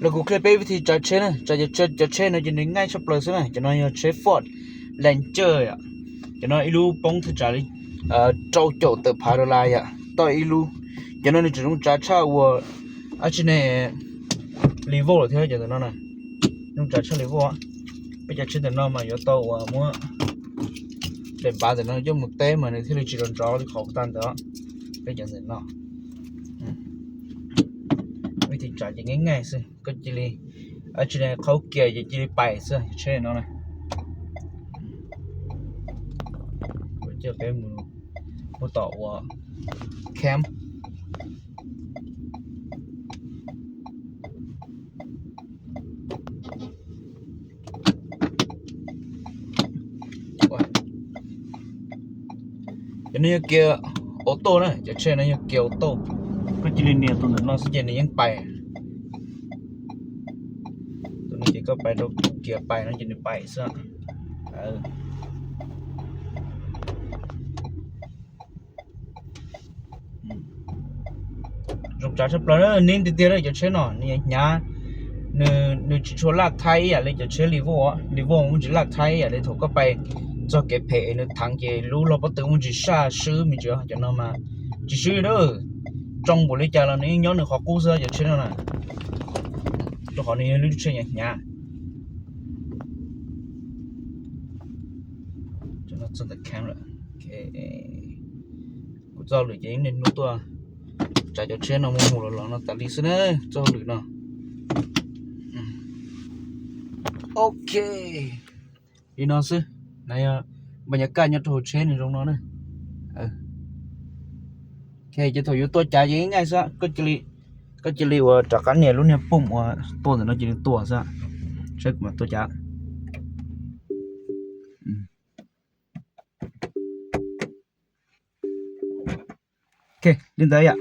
Los kuv qhia peb vib thi tsav tsheb na, tsav cov tsheb no ces nws nyaj tshaj plaws xwb na. Cov no yog tsheb Ford Ranger yom. Cov no ib lub poob thaj tsam li rau caum tawm phav dollar yom, tau ib lub. Cov no nws tseem zoo tsav tshaj uas dab tsi ne, Revo lawm thiab cov ntawm no na. Zoo tsav tshaj Revo. Peb cov tsheb ntawm no mas yuav tau uas muab daim npav ntawm no coj mus teb mas nws thiaj li tsis rov nrov li qhov tas ntawd. Peb cov ntawm no, vib thi tsav ces nyaj nyaj xwb, koj cia li, dab tsi ne, qhaub kias ces cia li pais xwb cov tsheb no na. Kuv coj peb mus puag tom uas camp. Cov no yog kias auto na, cov tsheb no yog kias auto. Koj cia li nias tus ntawm no xwb ces nws yeej pais. Tus no ces koj pais rau kias pais no ces nws pais xwb. Zoo tsav tshaj plaws, neb tiag tiag cov tsheb no nws hnyav, nws tsis tshua laj thaib ib yam li cov tsheb Revo. Revo muaj ntsis laj thaib ib yam li thaum koj pais txog kev phem nws theev ces lub log pob tw muaj ntsis saj swb me ntsis, cov no mas tsis swb li. Tsoo npaum li cas los nws yeej nyob nws qhov qub xwb cov tsheb no na, rau qhov nws yog lub tsheb hnyav hnyav. Kuv txoj hauj lwm ces niaj hnub tuaj tsav cov tsheb no mus mus los los no tas li xwb na, txoj hauj lwm no. Ok, li no xwb. Npaj nyas kaj nyob rau hauv tsheb nws zoo no na. Ces thaum yuav tua cav ces nyaj xwb, koj cia li uas rov qab nias lub niag pum uas tua ntawm no cia li tua xwb. Saib kuv mam tua cav. Ok, li ntawd yom.